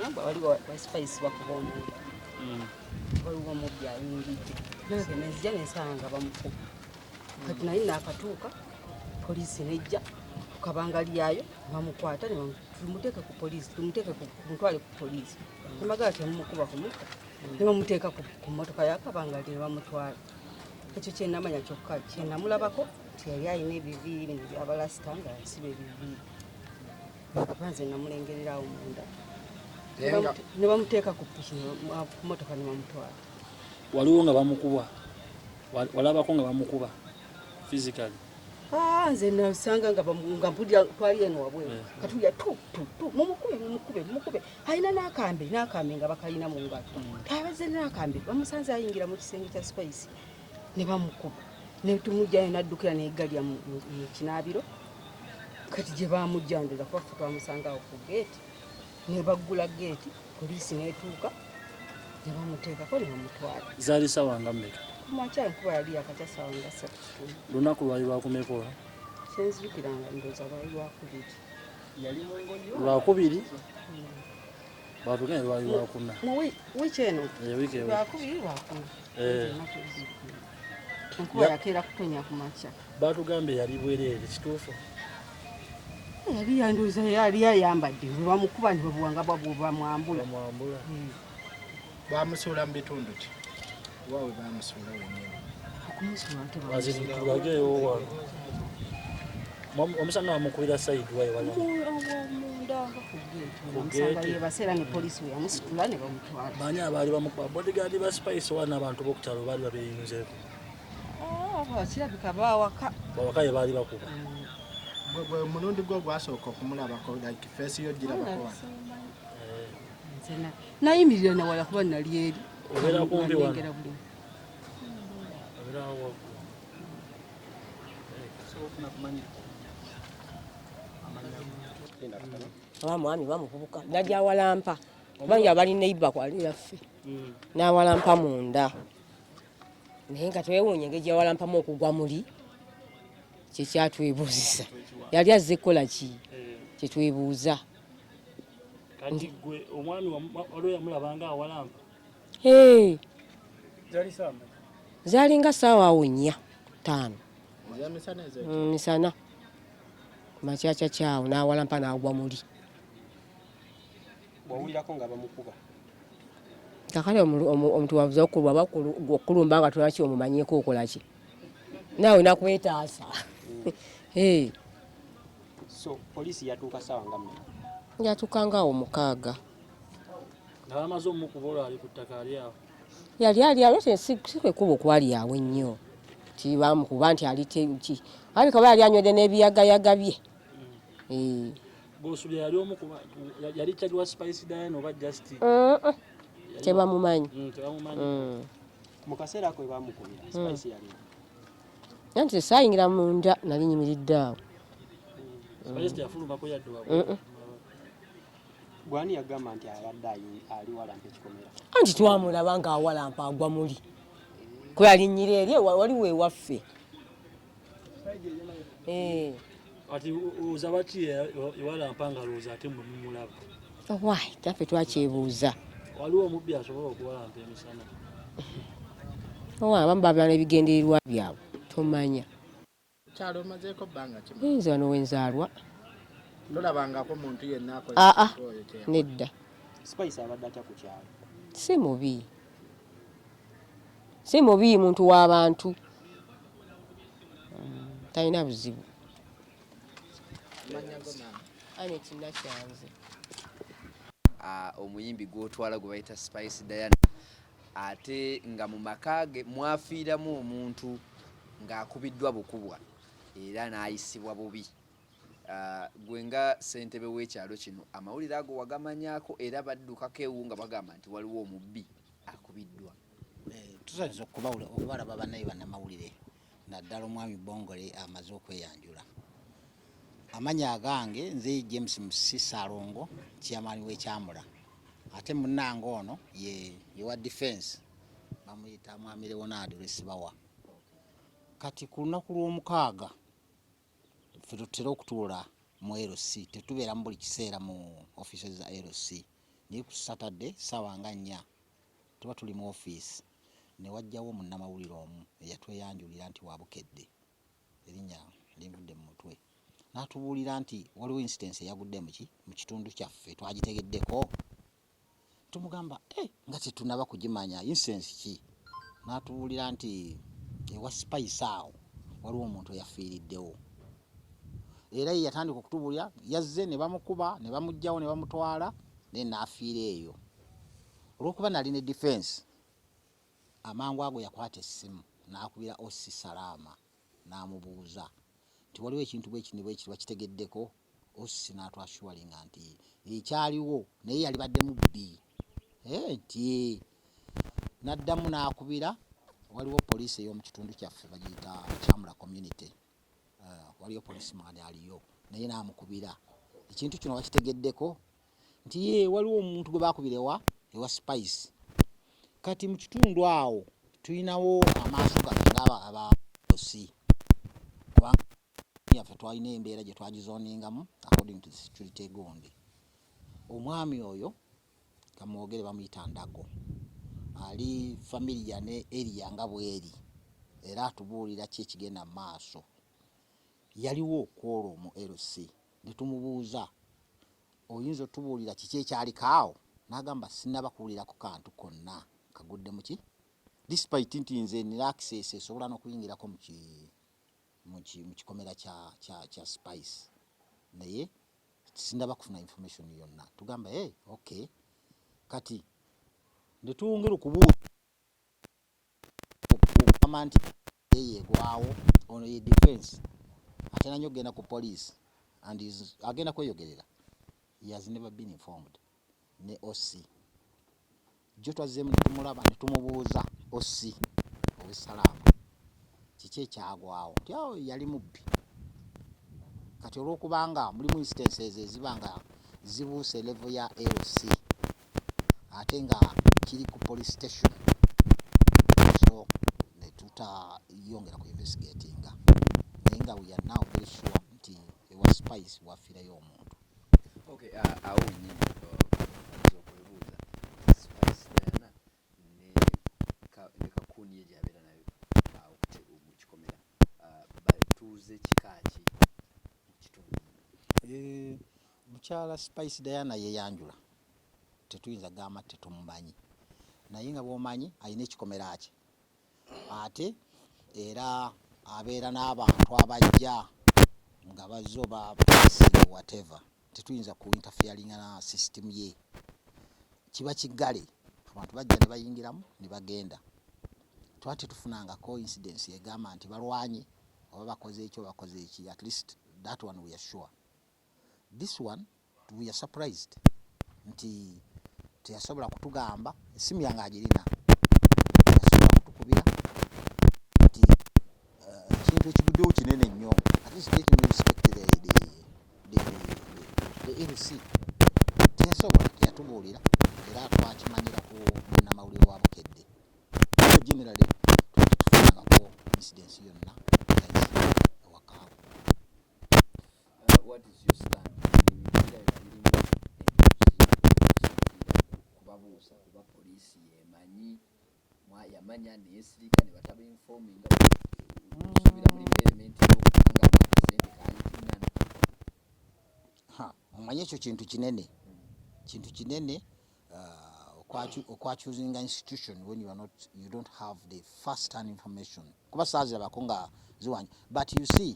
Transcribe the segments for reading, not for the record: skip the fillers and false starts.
Nagamba, wali wa Spice bakuba omuntu, waliwo omubbi ayingidde. Nange nenzija nensanga nga bamukuba. Kati naye naakatuuka, poliisi nejja kukabanga lyayo, bamukwata ne tumuteeke ku poliisi, tumuteeke mutwale ku poliisi. Nemagala temumukuba kumutta, ne bamuteeka ku mmotoka yakabangali ne bamutwala. Ekyo kyenamanya kyokka kyenamulabako nti yali alina ebiviiri bino byabalasita, nga yasiba ebiviiri, kuba nze namulengererawo munda. Naye Ne bamuteeka ku piki, ku mmotoka ne bamutwala. Waliwo nga bamukuba? Walabako nga bamukuba physically? Ah, nze nasanga nga nga mpulira twali eno wabweru, katulya tu tu tu, mumukube, mumukube, mumukube, alina n'akambe nga bakalina mu ngalo. Abazze n'akambe, bamusanze ayingira mu kisenge kya Spice ne bamukuba, ne tumugjayo, n'addukira n'egalya mu kinaabiro. Kati gye bamujjanduza, kuba ffe twamusanga awo ku geeti, ne baggula geeti, poliisi n'etuuka ne bamuteekako ne bamutwala. Zaali sawa nga mmeka? Kumakya, enkuba yali yakakya, sawa nga 3:30. Lunaku lwali lwakumeka olwo? Kyenzijukiranga, ndowooza lwali Lwakubiri. Yali mu ngoye? Lwakubiri, batugende lwali Lwakuna. Mu wiiki eno. Eh, wiiki ewe. Lwakubiri, Lwakuna. Eh. Enkuba yakeera kutonya ku makya. Batugambye yali bwereere, kituufu? Yali yandowooza yali ayambadde, bwe bamukuba ne babuwanga bwabwe bamwambula. Bamwambula. Bamusuula mu bitundu ki, oba we bamusuula wennyini? Okumusuula nte? Bazitulageewo wano. Omusanga bamukubira side wayi wala? Munda nga ku geeti. Ku Bamusanga geeti. yebaseera ne poliisi we yamusitula ne bamutwala. Baani abaali bamukuba? Bodyguard ba Spice wa n'abantu b'okukyalo baali babeyunzeeko? Ah, kirabika baawaka. Bawaka ye baali bakuba. Gwe omulundi gwo gwasooka okumulabako, like face yo girabako wano? Nze nayimirira nawala kuba nali eri. Obeera kumpi wano? Nalengera bulungi. Obeerawo waggulu? Oba mwami bamuvubuka najja awalampa, kubanga bali neighbour kwali yaffe, n'awalampa munda, naye nga twewuunya engeri gyawalampamu okugwa muli. Kyekyatwebuuzisa, yali azze kukola ki? Kyetwebuuza. Kati gwe omwami waliwo yamulabanga awalampa? Hey, Zali samba? Zaalinga saawa awo 4, 5. Ezemisana ezo? Misana makyakya kyawo n'awalampa n'agwa muli. Wawulirako nga bamukuba? Kakale omuntu wabuza okulwa okulumba nga tolaki omumanyiko okola ki, naawe nakwetaasa. Hey. So poliisi yatuuka saawa nga mmeka? Yatuukanga awo 6. Nga bamaze omukuba, olwo ali ku ttaka, ali awo? Yali ali awo, si kwekuba okwali awo ennyo ti bamukuba nti ali ki, alabika oba yali anywedde n'ebiyagayaga bye. Eh. Bwosubya yali omukuba yali kyali wa Spice Diana oba just? Tebamumanyi. Tebamumanyi. Mu kaseera ako we bamukubira, Spice yaliwo? Anti saayingira munda, nali nyimiridde awo. Spice teyafulumako yadde wabweru? Gwani yagamba nti abadde ali walampa ekikomera? Anti twamulaba ng'awalampa agwa muli, kwe yalinnyira eri waliwo ewaffe. Eh. Ati oza lwaki ewalampa nga lowooza ate mwe mumulaba? Why, naffe twakyebuuza. Waliwo omubbi asobola okuwalampa emisana? Owa, abamu babeera n'ebigendererwa byabwe, tomanya. Kyalo omazeeko bbanga ki? Nze wano wenzaalwa. Tolabangako muntu yenna akola Aa. ekintu oyo kye yakola? Nedda. Spice abadde atya ku kyalo? Si mubi, si mubi, muntu w'abantu. Talina buzibu. Amannya go, maama? Anet Nakyanze. Ah, omuyimbi gw'otwala gwe bayita Spice Diana, ate nga mu maka ge mwafiiramu omuntu ng'akubiddwa bukubwa era n'ayisibwa bubi. Ah, gwe nga ssentebe w'ekyalo kino, amawulire ago wagamanyaako? Era baddukako ewu nga bagamba nti waliwo omubbi akubiddwa? Eh, tusanyusa okubalaba bannaye bannamawulire, naddala omwami Bongole amaze okweyanjula. Amanya agange nze James Musisi Ssalongo, chairman w'ekyamula, ate munnange ono ye wa defense, bamuyita mwami Leonard Lwesibawa. Kati ku lunaku lw'omukaaga ffe tutera okutuula mu LC, tetubeera mu buli kiseera mu offices za LC. Naye ku Saturday ssaawa nga nnya tuba tuli mu ofiisi ne wajjawo munnamawulire omu eyatweyanjulira nti wa Bukedde, erinnya linvudde mu mutwe, n'atubuulira nti waliwo incidence eyagudde muki mu kitundu kyaffe twagitegeddeko. Tumugamba eh, nga tetunaba kugimanya incidence ki? N'atubuulira nti ewa Spice awo waliwo omuntu eyafiiriddewo. Era ye yatandika okutubuulira, yazze ne bamukuba ne bamuggyawo ne bamutwala naye n'afiira eyo. Olw'okuba nali ne defense, amangu ago yakwata essimu n'akubira OC Salaama n'amubuuza nti waliwo ekintu bwekiti ne bwekiti wakitegeddeko? OC n'atwashuwalinga nti ekyaliwo naye yalibadde mubbi nti n'addamu n'akubira waliwo poliisi ey'omu kitundu kyaffe bagiyita Kyamula community waliyo policeman aliyo naye n'amukubira ekintu kino wakitegeddeko nti ye waliwo omuntu gwe bakubira ewa Spice. Kati mu kitundu awo tulinawo amaaso gaffe nga abaosi kubanga yaffe twalina embeera gye twagizoningamu according to the security gundi. Omwami oyo kamwogere bamuyita Ndago, ali familia ne area nga bweri era atubuulira ki ekigenda mu maaso. Yaliwo kwolwo mu LC ne tumubuuza oyinza otubuulira kiki ekyaliko awo, n'agamba sinnaba kuwulirako kantu konna kagudde muki, despite nti nze nina access esobola n'okuyingirako mu kikomera kya Spice, naye sinnaba kufuna information yonna. Tugamba hey, okay. Kati ne twongera okubuuza okugamba nti yegwawo ono ye defense ate nanyo okugenda ku police and is agenda kweyogerera, he has never been informed. Ne OC jjo twazzeemu ne tumulaba ne tumubuuza OC ow'e kiki ekyagwawo, nti awo yali mubbi. Kati olw'okubanga mulimu instances eziba nga zibuuse level ya LC ate nga kiri ku police station, so ne tutayongera ku investigatinga, naye nga we are now very sure nti ewa Spice wafiirayo omuntu. Okay, awo wennyini oyinza okwebuuza Spice Diana ne kakuni ye gy'abeera nayo awo mu kikomera batuuze kika ki mu kitundu muno? Mukyala Spice Diana yeyanjula, tetuyinza kugamba nti tetumumanyi, naye nga bw'omanyi alina ekikomera kye ate era abeera n'abantu abajja nga bazze oba police whatever, tetuyinza ku interferinga na system ye. Kiba kiggale, abantu bajja ne bayingiramu ne bagenda. Twali tetufunangako incidence egamba nti balwanye oba bakoze eki oba bakoze eki. At least that one we are sure. This one we are surprised nti teyasobola kutugamba, essimu yange agirina, teyasobola kutukubira nti ekintu ekiguddewo kinene nnyo. At least let me respect the LC. Teyasobola, teyatubuulira era twakimanyira ku munnamawulire wa Bukedde. So generally twali tetufunangako incidence yonna ewakaawo. What is your stand? Ebintu birabika birimu enguzi okusinziira kubabuusa, kuba poliisi yemanyi yamanya neyesirika ne bataba informinga. Osuubira mulimu element y'okubanga akasente kayitingana? Omanyi ekyo kintu kinene, kintu kinene okwachusinga institution when you are not, you don't have the first hand information, kuba saazirabako nga ziwanya. But you see,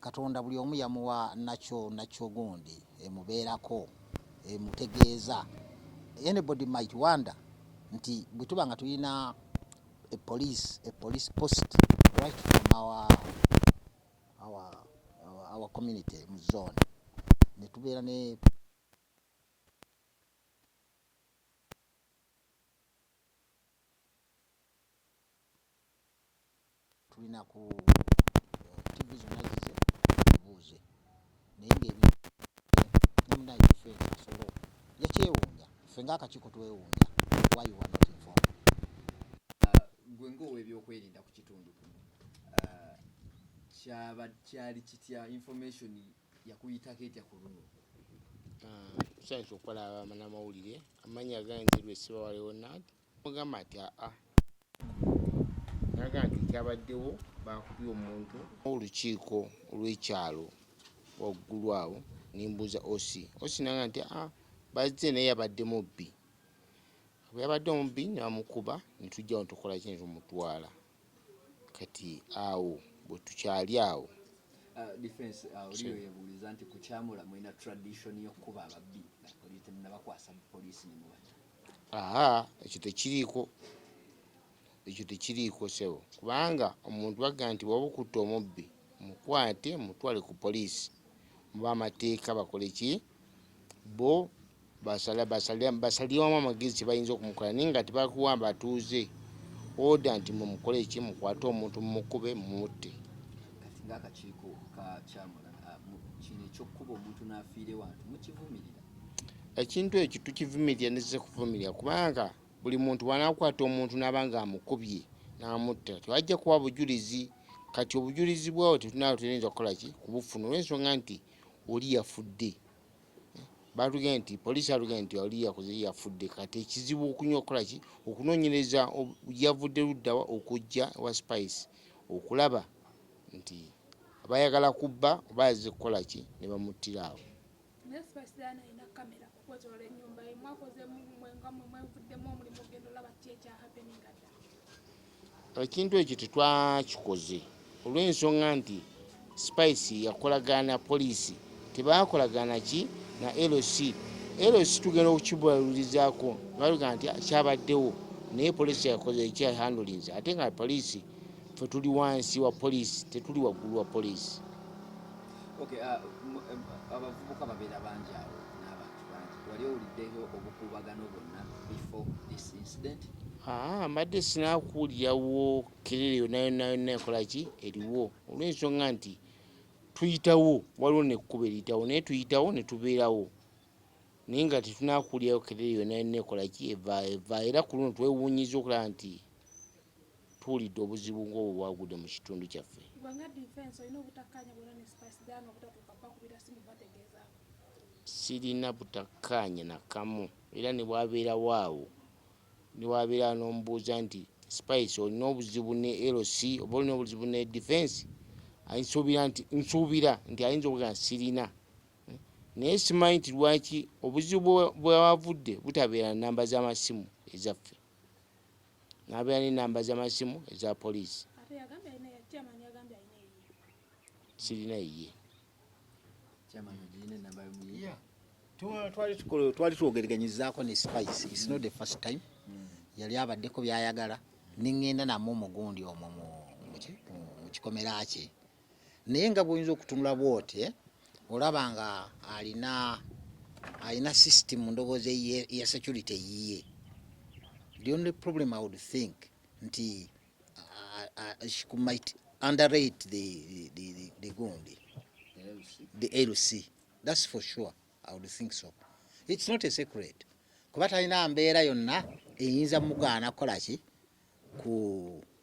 Katonda buli omu yamuwa nakyo nakyo gundi emubeerako emutegeeza. Anybody might wonder nti bwe tuba nga tulina a police post right from our community mu zone ne tubeera ne tulina ku TV zonna zize buuze, naye ngaebimunaye defense asobola yakyewuunya. Ffe ngaakakiiko twewuunya why you are not informed. Gwe ng'ow'ebyokwerinda ku kitundu kuno, kyaba kyali kitya? Information yakuyitako etya ku luno? Tusanyuse okubalaba bannamawulire. Amannya gange Lwesiba Leonard. Mugamba nti aa naga nti kyabaddewo bakubye omuntu. Olukiiko olw'ekyalo waggulu awo nembuuza OC. OC naga nti aa bazze naye yabadde mubbi. Bwe yabadde omubbi ne bamukuba ne tujjawo ne tukola ki ne tumutwala. Kati awo bwe tukyali awo. Defense oli yebuuliza nti ku Kyamula mulina tradition y'okukuba ababbi nga poliisi temunnabakwasa poliisi ne mubata. Aa ekyo tekiriiko, ekyo tekiriiko ssebo, kubanga omuntu bagamba nti bw'oba okutta omubbi mukwate mutwale ku poliisi muba amateeka bakole ki bo basaliramu amagezi kye bayinza okumukola, naye nga tebakuwa batuuze order nti mumukole ki, mukwate omuntu mumukube mumutte. Kati ng'akakiiko ka Kyamula kino eky'okkuba omuntu n'afiira ewantu mukivumirira? Ekintu ekyo tukivumirira ne kuvumirira, kubanga buli muntu bw'anaakwata omuntu n'aba nga amukubye n'amutta tewajja kuba bujulizi. Kati obujulizi bwawo tetunaba tuyinza kukola ki kubufuna, olw'ensonga nti oli yafudde. Batugambye nti poliisi yatugambye nti oli yakoze yafudde. Kati ekizibu okunywa okukola ki okunoonyereza yavudde luddawa okujja wa Spice okulaba nti abayagala kubba oba yazze kukola ki ne bamuttira awo. Naye Spice Diana alina kamera okwetoloola ennyumba ye, mwakoze mwe nga mmwe mwevuddemu omulimu ogenda olaba ki ekya happeninga ddala? Ekintu ekyo tetwakikoze olw'ensonga nti Spice yakolagana na poliisi, tebakolagana ki na LC. LC tugenda okukibuulizaako baluga nti kyabaddewo, naye poliisi yakoze ekyahandulinze, ate nga poliisi ffe tuli wansi wa poliisi, tetuli waggulu wa poliisi. Okay, abavubuka babeera bangi awo n'abantu bangi. Wali owuliddeyo obukuubagano bwonna before this incident? Aa mbadde sinakuwulirawo kerere yonna yonna yonna ekola ki eriwo, olw'ensonga nti tuyitawo, waliwo nekkubo eriyitawo naye tuyitawo ne tubeerawo, naye nga tetunakuwulirayo kerere yonna yonna ekola ki eva eva. Era ku luno twewuunyiza okulaba nti tuwulidde obuzibu ng'obwo bwagudde mu kitundu kyaffe. Gwe nga defense olina obutakkaanya bwonna ne Spice Diana obutatuuka bakubira simu bategeezaako? Sirina butakkaanya nakamu, era ne bwabeerawo awo ne bwabeerawo n'omubuuza nti Spice olina obuzibu ne LC oba olina obuzibu ne defense, nsuubira nti ayinza okugamba sirina, naye simanyi nti lwaki obuzibu bwe wavudde butabeera na namba z'amasimu ezaffe n'abeera n'enamba z'amasimu eza poliisi. Ate yagambye alina ya chairman, yagambye alina eyiye. Sirina yiye. Chairman, ogirina enamba y'omuyiye? Yeah. Twali twogereganyizaako ne Spice. It's not the first time. Yali abaddeko byayagala neŋŋenda namwe omugundi omwo mu kikomera kye, naye nga bw'oyinza okutunula bw'oti, olaba nga alina system ndowooza eya security eyiye. The only problem I would think nti she might underrate the gundi, the LC, that's for sure. I would think so. It's not a secret kuba talina mbeera yonna eyinza mugaana kukola ki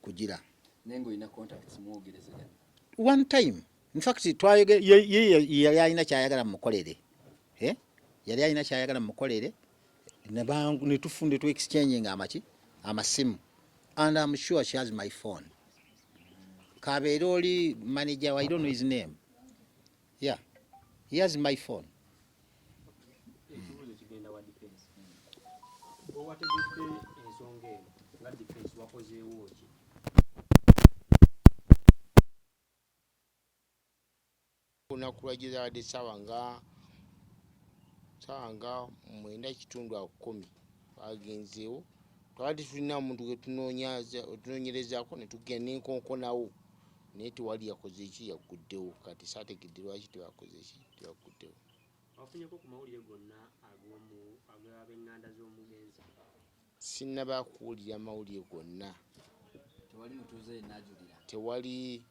kugira. Naye ng'olina contacts mwogerezeganya? One time, in fact, ye yali alina kyayagala mukolere, eh? Yali alina kyayagala mukolere ne tu exchanging amaki amasimu, and I'm sure she has my phone. Kabeere oli manager wa, I don't know his name. Yeah, he has my phone. Ekibuuzo kigenda wa defense. Bwe wategedde ensonga eno nga defense wakozeewo ki? Olunaku lwajjo zabadde saawa nga 9:15 awo twagenzeewo, twabadde tulina omuntu gwe tunoonyerezaako ne tugenda nenkonkonawo, naye tewali yakoze ki yagguddewo. Kati saategedde lwaki tebakoze ki tebaguddewo. Wafunyeko ku mawulire gonna ag'ab'eŋŋanda z'omugenzi? Sinnaba kuwulira mawulire gonna. Tewali mutuuze yenna ajulira? Tewali,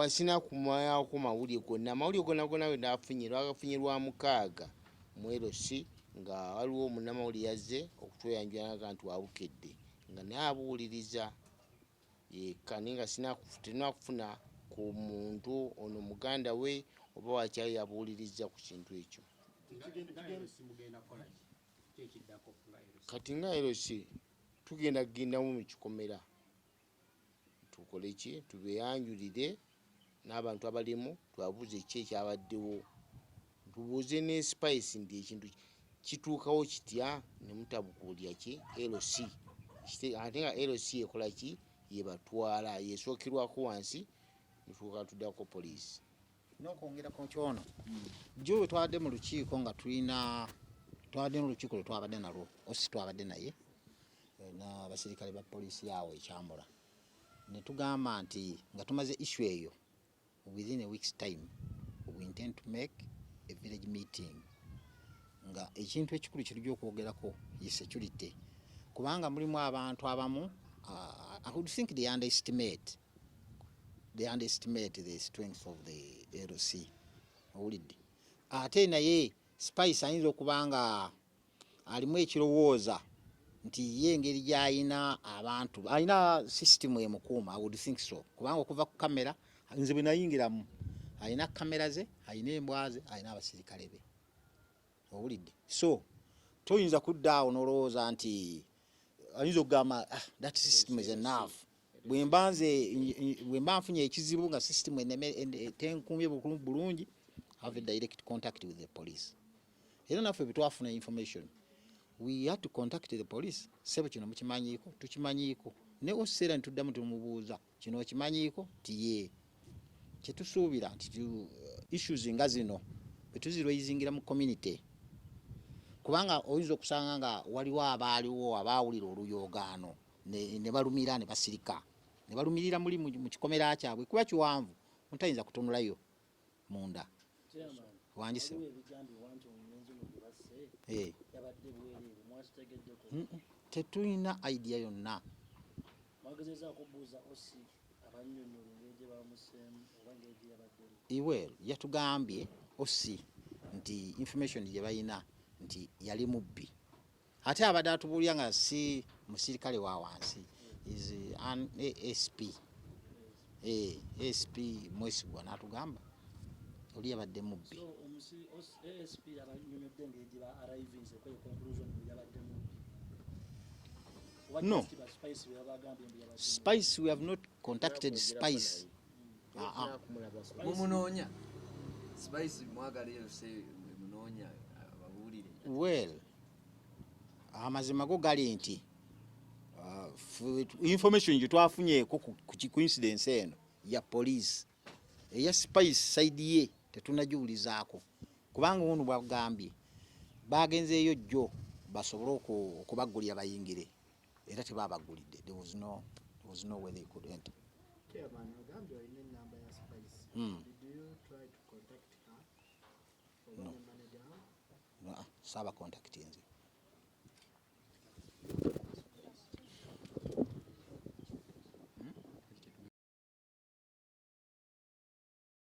sina kumayako mawulire gonna. Amawulire gonna gonna we nafunye lwagafunye lwa mukaaga mu LC, nga waliwo munnamawulire yazze okutweyanjula naga nti wabukedde nga naye abuwuliriza yekka, naye nga sina kufuna ku muntu ono muganda we oba wakyali abuwuliriza ku kintu ekyo. Kati nga LC tugenda kugendamu mu kikomera tukole ki, tubeyanjulire n'abantu abalimu, tubabuuze ki ekyabaddewo, tubuuze ne Spice nti ekintu kituukawo kitya ne mutabukuulira ki LC, ate nga LC ekola ki, yebatwala yesookerwako wansi netuuka tuddako poliisi. N'okwongera ku kyono, jjo bwe twabadde mu lukiiko nga tulina, twabadde n'olukiiko lwe twabadde nalwo, OC twabadde naye n'abasirikale ba poliisi awo ekyambula, ne tugamba nti nga tumaze issue eyo, within a week's time we intend to make a village meeting, nga ekintu ekikulu kirujja okwogerako ye security, kubanga mulimu abantu abamu, I would think they underestimate the strength of the LC. Owulidde? Ate naye Spice ayinza okuba nga alimu ekirowooza nti ye engeri gy'ayina abantu, alina system emukuuma. I would think so, kubanga okuva ku kamera, nze bwe nayingiramu, alina kamera ze, alina embwa ze, alina abasirikale be. Owulidde? So toyinza kudda awo n'olowooza nti ayinza okugamba, "Ah, that system is enough. Bwe mba nze bwe mba nfunye ekizibu nga system tenkumye bulungi, have a direct contact with the police." Era naffe bwe twafuna information, we had to contact the police. "Sebo, kino mukimanyiiko?" "Tukimanyiiko." Ne oseera ntuddamu tumubuuza, "Kino okimanyiiko?" Tiye. Kyetusuubira nti issues nga zino bwe tuziraisingira mu community, kubanga oyinza okusanga nga waliwo abaaliwo abaawulira oluyoogaano ne balumira ne basirika ne balumirira muli mu kikomera kyabwe, kuba kiwanvu, omuntu ayinza kutunulayo munda. Chairman, Wangise. waliwo ebigambibwa nti omulenzi ono gwe basse yabadde bwereere, mwakitegeddeko? Tetulina idea yonna. Mwagezezaako okubuuza OC abannyonnyola engeri gye bamuseemu oba engeri gye yabaddemu? Well, yatugambye OC nti information gye balina nti yali mubbi, ate abadde atubuulira nga si musirikale wa wansi, is an ASP, ASP Mwesigwa, n'atugamba oli yabadde mubbi. So ASP abannyonnyodde engeri gye ba arrivinze kweyo conclusion mbu yabadde mubbi? Oba No. just ba Spice be babagambye mbu yabadde mubbi? Spice, we have not contacted Spice. Ah, ah. Mumunoonya Spice? Mwagala yose munoonya ababuulire? Well, amazima go gali nti information gye twafunyeeko ku incidence eno ya police, eya Spice side ye tetunagiwulizaako, kubanga ono bwagambye bagenzeeyo jjo basobole okubaggulira bayingire, era tebabagulidde. There was no way they could enter. Chairman, ogambye olina enamba ya Spice. Did you try to contact her? Oba No. ne manager? Ah, saaba contact nze.